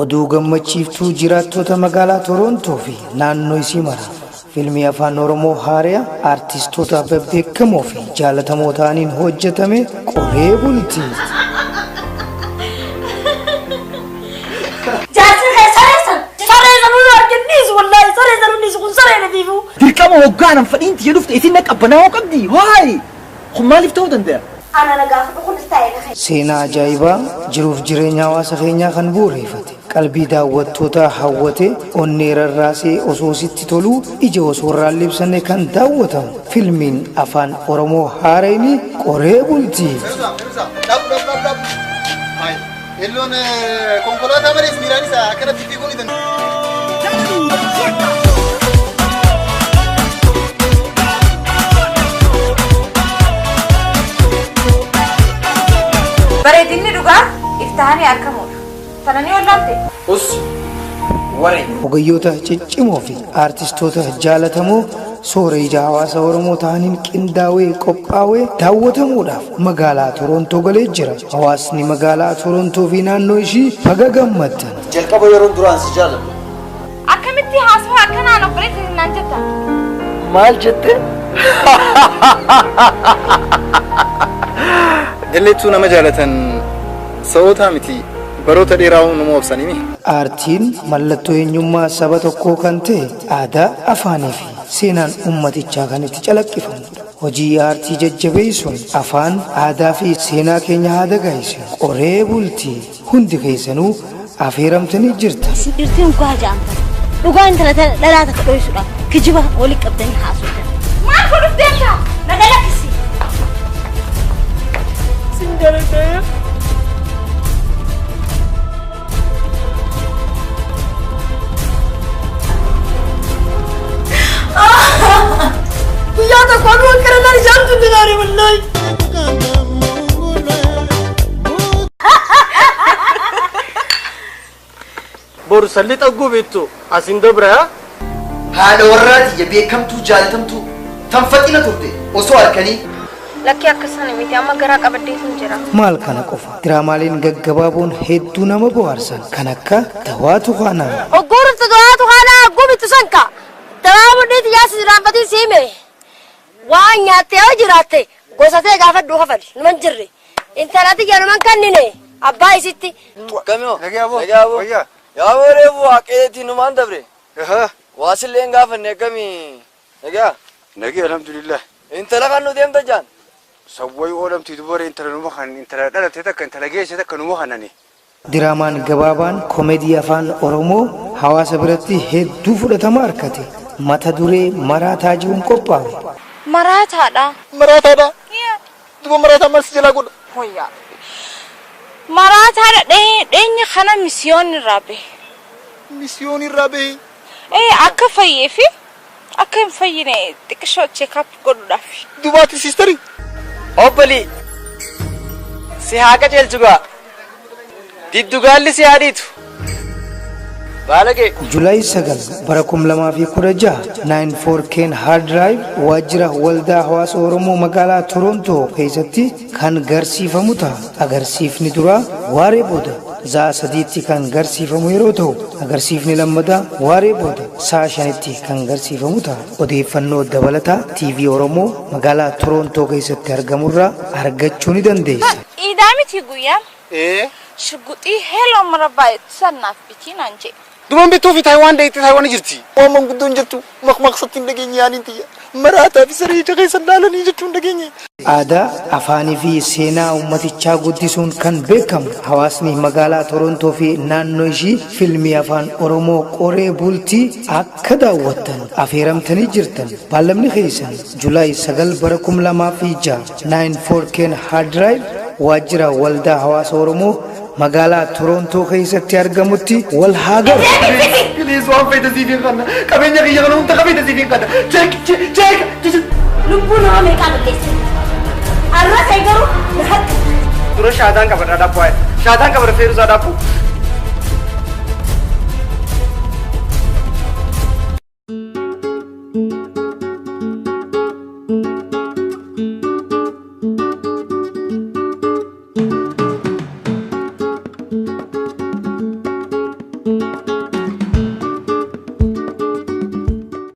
Oduu gammachiiftuu jiraattota magaalaa Torontoo fi naannoo isii maraaf fiilmii afaan Oromoo haariyaa aartistoota bebbeekamoo fi jaalatamoo ta'aniin hojjetame Qoree Bultii. Jaarsi kee saree san saree san nu arginnis wallahi saree san nunis kun saree na fiifu. Dirqama hoggaanan fadhiin tiyya dhufte isin na qabbanaa'uu qabdi. Waay! Kun maaliif ta'uu danda'a? Ana na gaafadhu kunis taa'ee na Seenaa ajaa'ibaa jiruuf jireenya hawaasa keenyaa kan bu'uureffate qalbii daawwattootaa hawwate onnee rarraasee osoo sitti toluu ija osoo irraa libsanne kan daawwatamu fiilmiin afaan Oromoo haareen Qoree Bultii. Illoon konkolaataa malees miiraan isaa akkanatti fiiguu ni danda'a. Bareedinni dhugaa iftaanii argamudha. Tana ni wallaalte? Us waree. Ogeeyyoota ciccimoo fi aartistoota jaalatamoo soora ija hawaasa Oromoo ta'aniin qindaa'ee qophaa'ee daawwatamuudhaaf magaalaa Torontoo galee jira. Hawaasni magaalaa Torontoo fi naannoo ishii baga gammaddan. Jalqaba yeroon duraan si jaaladhu. Akkamitti haasawaa akkanaan obboleessa naan jetta? Maal jette? Jalleettuu nama jaalatan sa'ootaa miti baroota dheeraa nama obsanii. Aartiin mallattoo eenyummaa saba tokkoo kan ta'e aadaa, afaanii fi seenaan uummatichaa kan itti calaqqifamudha. Hojii aartii jajjabeessuun afaan, aadaa fi seenaa keenya haa dagaagsu. Qoree Bultii hundi keessanuu affeeramtanii jirtan. Dhirtiin dhugaa ja'amtan. Dhugaa intala dhalaa takka dho'isuudhaaf kijiba walitti qabdanii haasoftan. Maal godhuuf deemta? Na galakkisi. Sin jaaladha. Guyyaa tokko aduu akkana naan ijaartu hin dinaare wallahi. Boru sallixa gubittu asin dabra. Haadha warraa tiyya beekamtuu jaalatamtuu tan faxina turte osoo harkanii. Lakkii akka sana miti amma garaa qabaddeetu jira. Maal kana qofa diraamaaleen gaggabaaboon hedduu nama bohaarsan kan akka Dawaatu Kanaa. Ogguurtu dawaatu kanaa gubittu sanka. Dawaa mudhiitti yaasi jiraanfatiin siime. Waan nyaattee yoo jiraatte gosa ta'e gaafadhu kafali numan jirre. Intala tiyya numan kannine abbaa isitti. Kamio. Nagee aboo. Nagee aboo. Wayyaa. Yaa reefu waaqeetii numaan dabre. Waasillee hin gaafanne akkamii? Nagaa. Nagee alhamdulillah. Intala kan nu deemta jaan. Sawwayii oolamtii dubara intala numa kan intala dhalate takka intala geesse takka numa kanani. Diraamaan gabaabaan koomedii afaan Oromoo hawaasa biratti hedduu fudhatama argate. Mata duree maraataa jiruun qophaa'e. Maraataadha. Maraataadha. Duba maraataa maal si jalaa godha? Wayyaa. Maraataadha dheenyi kana misiyoon irraa bahe. Misiyoon irraa bahe. Akka fayyee fi akka hin fayyine xiqqishoo check-up godhuudhaaf. Dubaati siistarii. Obbolii. Si haa qajeelchu gaa. Diddugaalli si haa dhiitu. Baalagee. Juulaay 9 bara 2016 94 Ken Hard Drive waajjira waldaa hawaasa Oromoo magaalaa Torontoo keessatti kan garsiifamu ta'a. Agarsiifni duraa waaree booda sa'a 3tti kan garsiifamu yeroo ta'u agarsiifni lammataa waaree booda sa'a 5tti kan garsiifamu ta'a. Odeeffannoo dabalataa TV Oromoo magaalaa Torontoo keessatti argamurraa argachuu ni dandeessa. Iidaa miti guyyaan. Shugguxii heeloo marabbaa sannaaf bitii naan jedhe. Duban bittuu fi Taayiwaan deettee Taayiwaan jirti. Waan manguddoon jettu maqmaqsatti hin dhageenye yaaniin tiyya. Maraataa fi saree ija keessa laalanii jechuu hin dhageenye. Aadaa, afaanii fi seenaa uummatichaa guddisuun kan beekamu hawaasni magaalaa Torontoo fi naannoo ishii fiilmii afaan Oromoo Qoree Bultii akka daawwattan affeeramtanii jirtan. Baallamni keessan Juulaay 9 bara 2006 94 Ken Hard Drive waajjira waldaa hawaasa Oromoo magaalaa Torontoo keessatti argamutti wal haa garu. Please waan feete siif hin kanna. Qabeenya kiyya kana hunda qabeenya siif hin kanna. Check check check. Lubbuu nama meeqaa balleessite? Arra ta'e garuu na haqa. Dura shaataan qabadha daabboo ayya. Shaataan qabadha feeruzaa daabboo.